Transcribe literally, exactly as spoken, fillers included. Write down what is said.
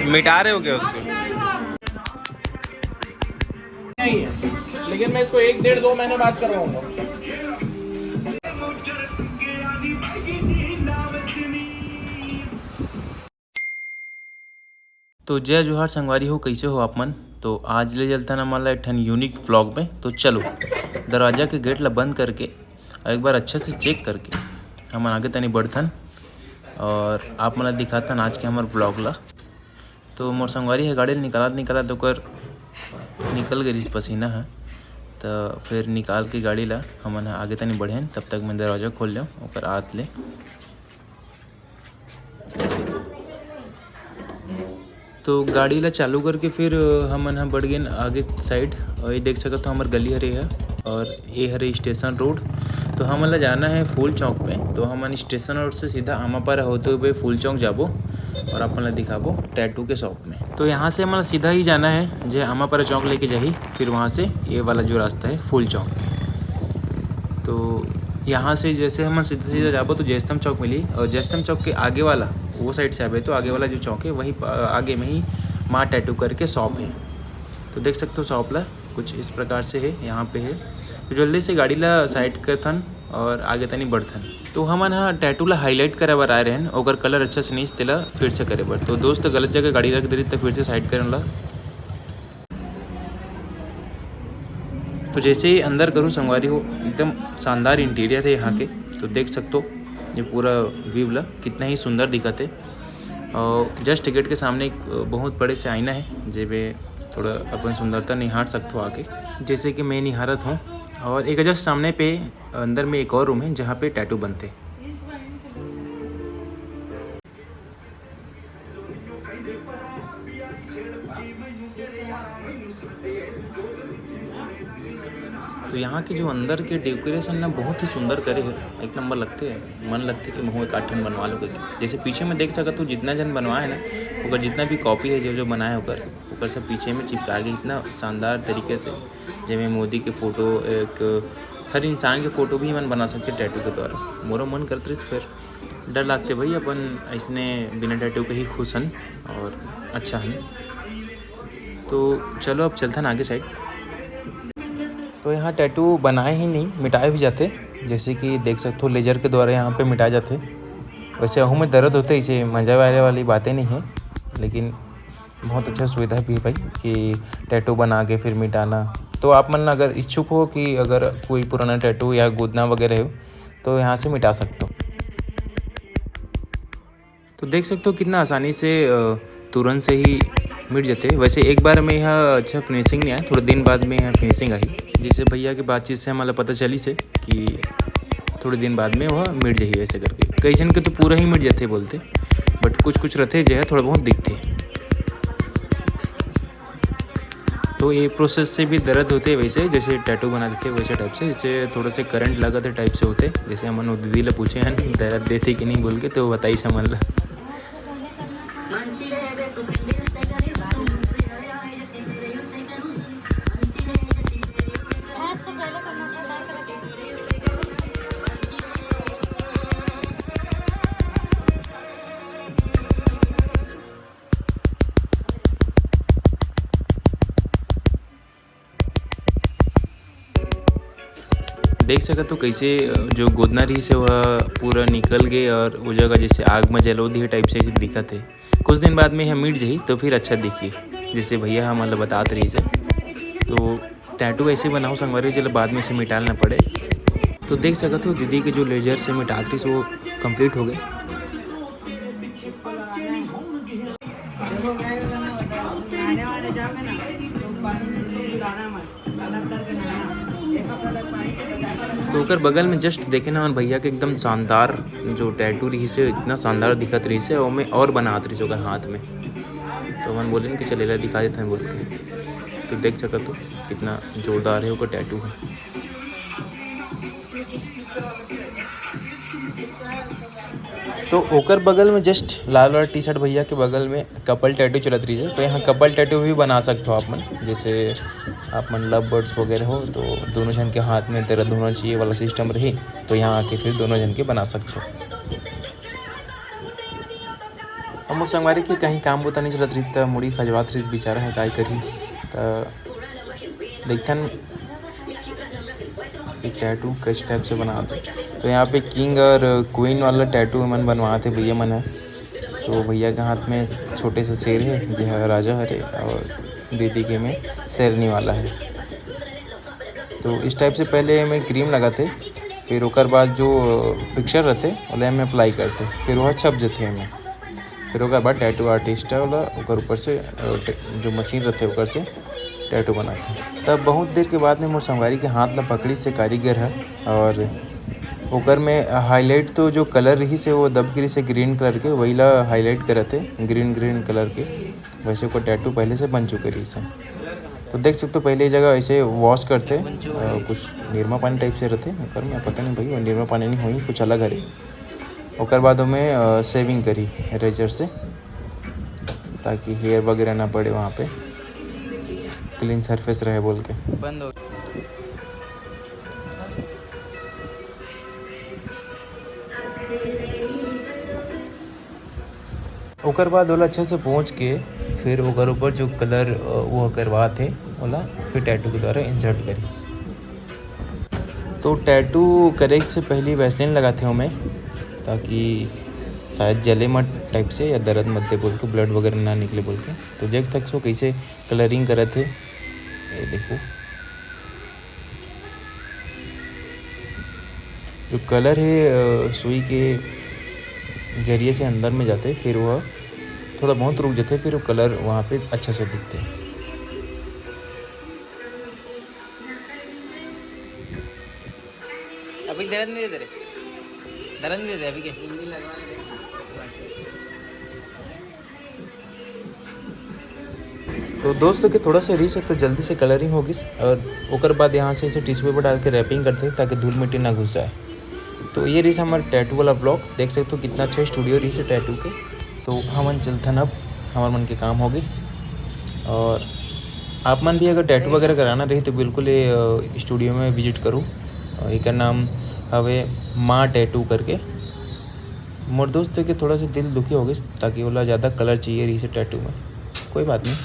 मिटा रहे हो क्या उसको? नहीं है, लेकिन मैं इसको एक डेढ़ दो महीने बाद करवाऊंगा। तो जय जोहार संगवारी हो, कैसे हो आप मन? तो आज ले चलथन हमन ला एक ठन यूनिक व्लॉग में। तो चलो, दरवाजा के गेट ला बंद करके और एक बार अच्छा से चेक करके हमन आगे तनी बढ़थन और आप मन ला दिखाथन आज के हमर व्लॉग ला। तो मोर संगवारी ह गाड़ी ल निकालत निकालत ओकर निकल गे रिहिस पसीना ह, त फिर निकाल के गाड़ी ला हमन ह आगे तनी बढ़ेन। तब तक मैं दरवाजा खोल लेव ओकर आत ले। तो गाड़ी ला चालू करके फिर हमन ह बढ़ गेन आगे साइड। और ये देख सकत हो हमर गली हरे ह और ये हरे स्टेशन रोड। तो हमन ला जाना है फूल चौक पे, तो हमन स्टेशन रोड से सीधा आमापारा होते हुए फूल चौक जाबो और अपन ला दिखाबो टैटू के शॉप में। तो यहाँ से हमन ला सीधा ही जाना है, जे आमापारा चौक लेके जाही, फिर वहाँ से ये वाला जो रास्ता है फूल चौक। तो यहाँ से जैसे हमन सीधा सीधा जाबो तो जयस्तंभ चौक मिली, और जयस्तंभ चौक के आगे वाला, वो साइड से आबे तो आगे वाला जो चौक है वहीं प-, आगे में ही माँ टैटू करके शॉप है। तो देख सकते हो शॉप ला कुछ इस प्रकार से है, यहाँ पे है। तो जल्दी से गाड़ी ला साइड करथन और आगे तनी बढ़थन। तो हमन ह टैटू ला हाईलाइट करे बर आए रहन, ओकर कलर अच्छा से नहीं, तेला फिर से करे बर। तो दोस्त गलत जगह गाड़ी रख दे रही, तो फिर से साइड करन ला। तो जैसे ही अंदर करूँ संगवारी हो, एकदम शानदार इंटीरियर है यहाँ के। तो देख सकते हो ये पूरा व्यू ला, कितना ही सुंदर दिखत है। और जस्ट गेट के सामने एक बहुत बड़े से आईना है, जेमे थोड़ा अपन सुंदरता निहार सकते हो आके। जैसे कि मैं निहारत हूँ, और एक जस्ट सामने पे अंदर में एक और रूम है, जहाँ पे टैटू बनते। तो यहाँ के जो अंदर के डेकोरेशन ना बहुत ही सुंदर करे है, एक नंबर लगते हैं, मन लगते कि महू एक आध ठन बनवा लो करके। जैसे पीछे में देख सकत हो जितना जन बनवाए है ना, ओकर जितना भी कॉपी है जो जो बनाए ओकर, ओकर सब पीछे में चिपका के इतना शानदार तरीके से, जेमे मोदी के फोटो, एक हर इंसान के फोटो भी मन बना सकते टैटू के द्वारा। मोरो मन करत रहिस, फिर डर लागते भाई, अपन ऐसने बिना टैटू के ही खुश हन और अच्छा हन। तो चलो अब चलथन आगे साइड। तो यहाँ टैटू बनाए ही नहीं, मिटाए भी जाते, जैसे कि देख सकते हो लेजर के द्वारा यहाँ पे मिटाए जाते। वैसे अहू में दर्द होते, इसे मजा वाले वाली बातें नहीं है, लेकिन बहुत अच्छा सुविधा भी है भाई कि टैटू बना के फिर मिटाना। तो आप मन अगर इच्छुक हो कि अगर कोई पुराना टैटू या गोदना वगैरह हो, तो यहाँ से मिटा सकते हो। तो देख सकते हो कितना आसानी से, अ, तुरंत से ही मिट जाते। वैसे एक बार में यह अच्छा फिनिशिंग नहीं आया, थोड़े दिन बाद में यह फिनिशिंग आई। जैसे भैया के बातचीत से हमारा पता चली से कि थोड़े दिन बाद में वह मिट जाही, ऐसे करके। कई जन के तो पूरा ही मिट जाते बोलते, बट कुछ कुछ रहते जो है थोड़ा बहुत दिखते। तो ये प्रोसेस से भी दर्द होते वैसे, जैसे टैटू बना देते वैसे टाइप से, जैसे थोड़ा से करंट लगा था टाइप से होते। जैसे हमन वो दीदी ला पूछे हैं दर्द देते कि नहीं बोल के, तो वो बताई समझ ला। देख सकत हो कैसे, अ, जो गोदना रहिस हे, वह पूरा निकल गे और वो जगह जैसे आग में जलो दिए टाइप से दिखत हे। कुछ दिन बाद में यह मिट जाही तो फिर अच्छा दिखी, जैसे भैया हमन ला बतात रहिस हे। तो टैटू ऐसे बनाओ संगवारी, जेला बाद में से मिटाल ना पड़े। तो देख सकत हो दीदी के जो लेजर से मिटात रहिस, वो कंप्लीट हो गए। तो ओकर बगल में जस्ट देखे ना, हमर भैया के एकदम शानदार जो टैटू रहिस हे, इतना शानदार दिखत रहिस हे, ओमे और बनात रहिस ओकर हाथ में। तो हमन बोलेन कि चल एला दिखा देथन बोल के। तो देख सकत हो कितना जोरदार हे ओकर टैटू हे। तो ओकर बगल में जस्ट लाल वाला टी शर्ट भैया के बगल में कपल टैटू चलत रहिस हे, तो यहाँ कपल टैटू भी बना सकते हो आप मन। जैसे आप मन लव बर्ड्स वगैरह हो तो दोनों जन के हाथ में दर्द होना चाहिए वाला सिस्टम रही, तो यहाँ आके फिर दोनों जन के बना सकते हो। मोर संगवारी के कहीं काम बुता नहीं चलत रही, त मुड़ी खजवात रही, बेचारा है, काय करी। त देखथन एक टैटू किस टाइप से बनाते। तो यहाँ पे किंग और क्वीन वाला टैटू मन बनवाते भैया मन है। तो भैया के हाथ में छोटे से शेर है, जो है राजा हरे, और दीदी के में शेरनी वाला है। तो इस टाइप से पहले एमे क्रीम लगाते, फिर ओकर बाद जो पिक्चर रहते, ओला एमे अप्लाई करते, फिर वह छप जथे एमे। फिर ओकर बाद टैटू आर्टिस्ट है, ओला ओकर ऊपर से, अ, टे-, जो मशीन रहते, ओकर से टैटू बनाते। तब बहुत देर के बाद में मोर संगवारी के हाथ ला पकड़ी से कारीगर है, और ओकर में हाईलाइट तो जो कलर रही से, वो दब गिरी से ग्रीन कलर के, वही ला हाईलाइट करत हे, ग्रीन, ग्रीन कलर के। वैसे ओकर टैटू पहले से बन चुके रही से। तो देख सकते हो, पहले ये जगह ऐसे वॉश करते, अ, कुछ निरमा पानी टाइप से रहते ओकर में, पता नहीं भाई, वो निरमा पानी नहीं होई, कुछ अलग हरे। ओकर बाद ओमे, अ, शेविंग करी रेजर से, ताकि हेयर वगैरह ना पड़े वहाँ पे, क्लीन सरफेस रहे बोल के। बंद हो। ओकर बाद ओला अच्छा से पोंछ के फिर ओकर ऊपर जो कलर, अ, वो करवात हे, ओला फिर टैटू के द्वारा इंसर्ट करी। तो टैटू करे से पहले वैसलीन लगाथे ओमे, ताकि शायद जले मत टाइप से, या दर्द मत दे बोल के, ब्लड वगैरह ना निकले बोल के। तो देख सकते हो कैसे कलरिंग करत हे, ये देखो, जो कलर हे, अ, सुई के जरिए से अंदर में जाते, फिर वह थोड़ा बहुत रुक जाते, फिर वो कलर वहाँ पे अच्छा से दिखते। अभी दर्द नहीं दे रहे, दर्द नहीं दे रहे अभी के। तो दोस्तों के थोड़ा सा रिस है, तो जल्दी से कलरिंग हो गई, और ओकर बाद यहाँ से इसे टिश्यू पेपर डाल के रैपिंग करते हैं, ताकि धूल मिट्टी ना घुस जाए। तो ये रिस हमारे टैटू वाला ब्लॉग, देख सकते हो कितना अच्छा स्टूडियो रिस है टैटू के। तो हमन चलथन अब, हमार मन के काम हो गई। और आप मन भी अगर टैटू वगैरह कराना रही, तो बिल्कुल ये, अ, स्टूडियो में विजिट करूँ। अ, एकर नाम हवे माँ टैटू करके। मोर दोस्त के थोड़ा सा दिल दुखी हो गइस, ताकि ओला ज़्यादा कलर चाहिए रहिस हे टैटू में। कोई बात नहीं,